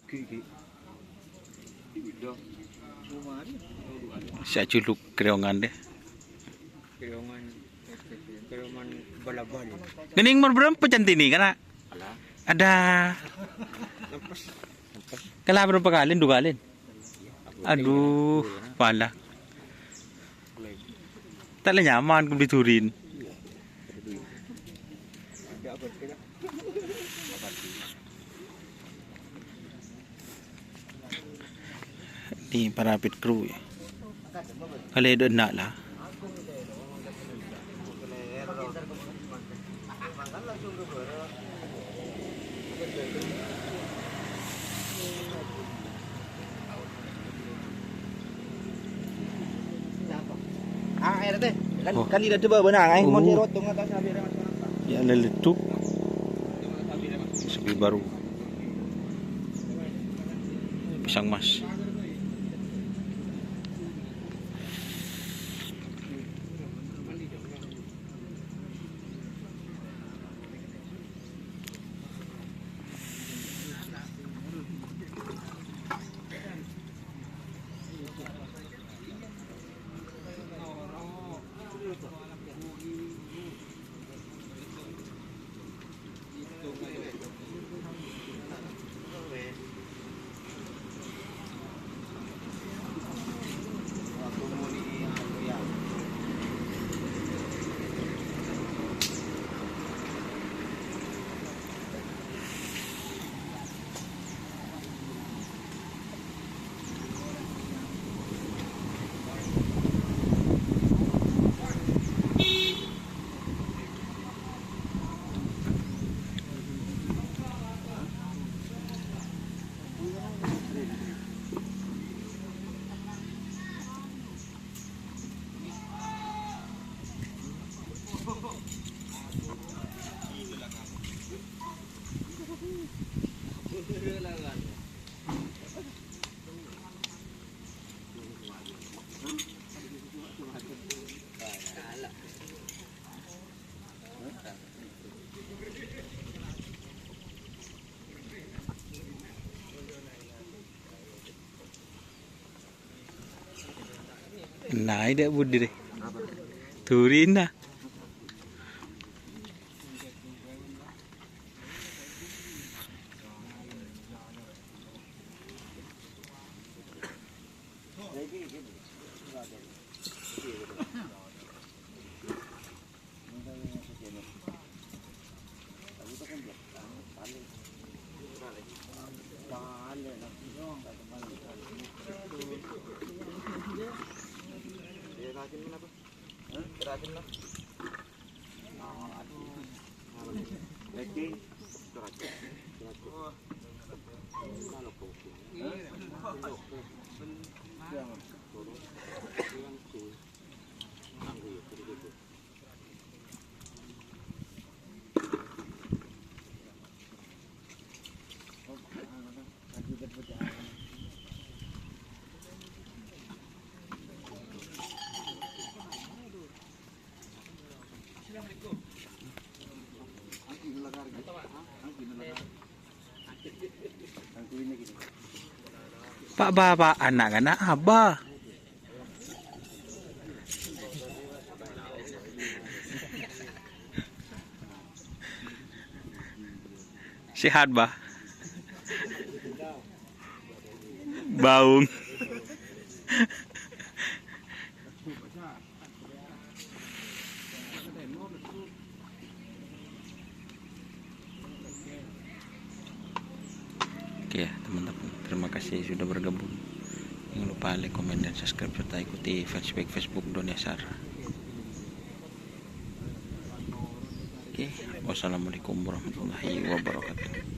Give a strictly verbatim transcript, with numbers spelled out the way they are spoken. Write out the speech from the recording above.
Sè ajhuluk Krèyongan deh. Krèyongan, Krèyongan bal-abal. Kènèng nomor bârâmpa cantini kana'? Ada. Kala bârâmpa kalèn, du kalèn. Aduh, pala. Ta' la nyaman kembali durin. Ni para pit kru ya. Kali ada nak lah. Ah, R T. Kan, oh, kan tidak ada bawa benang, eh. Mon Oh. Dirotong atas habis ada masalah. Ya, leleduk. Sepi baru. Pisang mas. Nah, ini buddi deh. Turina. Pa'-bapa'an na'-kana' abâ'. Sehat, Bah. Baung. Oke ya, teman-teman, terima kasih sudah bergabung. Jangan lupa like, komen, dan subscribe, serta ikuti fanspage Facebook Dunia Sar. Oke, wassalamualaikum warahmatullahi wabarakatuh.